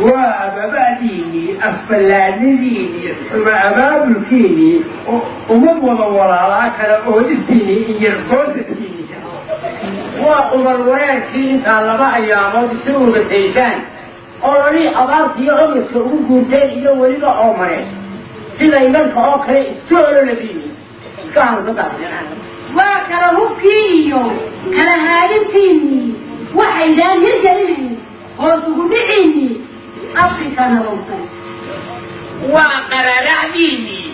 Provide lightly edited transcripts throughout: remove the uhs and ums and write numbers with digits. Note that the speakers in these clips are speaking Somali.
Waa ababa'diinnii, afballaadnidiinnii, xuma abaabulkiinnii, ummad wada walaalaa kala oodistiinnii iyo goosadkiinnii. Waa qumar wareerkii intaa 2 ayaamood isu urgataysaan, ololii abaartiiyo ogaska ugu guurteen iyo weliba oomareen sida imanka oo kale isu ololadiinni. Waa kala hubkii iyo kala haadintiinnii, waxaydaan hirgelinayn hoos ugu dhiciinnii Afrika nabowsan. Waa qararacdiinnii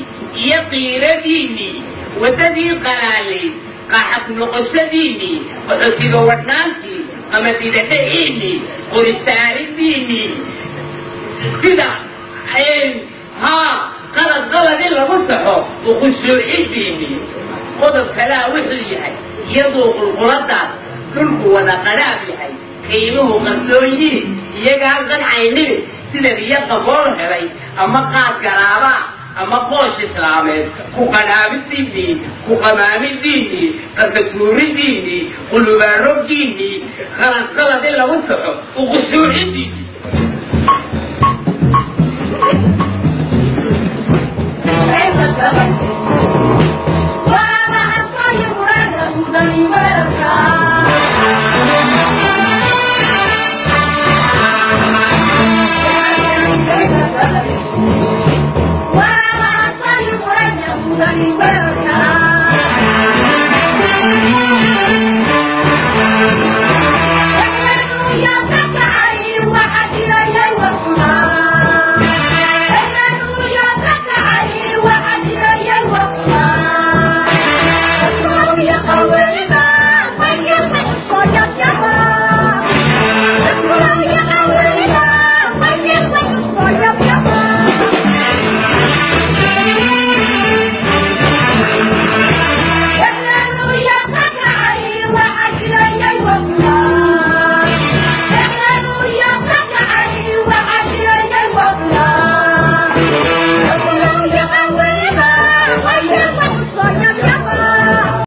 iyo qiiradiinnii, waddadii qalaalayd qaxaf noqoshadiinnii, qaxootiga wadhnaantii qamadidadhaciinnii, qorisaaridiinnii, sida haa qalad qalad in lagu saxo ukhushuucidiinnii. Qodob kalaa wuxuu yahay, iyadoo qulquladaas dhulku wada qadhaab yahay, qiimuhu qarsoon yihiin, iyagaan qancaynin, sida biyo qabool helay ama qaad garaabaa ama qoosh islaameed, ku qadhaabidiinnii, ku qamaamidiinnii, qarkatuuridiinnii, qulubaaroggiinnii, qalad qalad in lagu saxo ukhushuucidiinnii.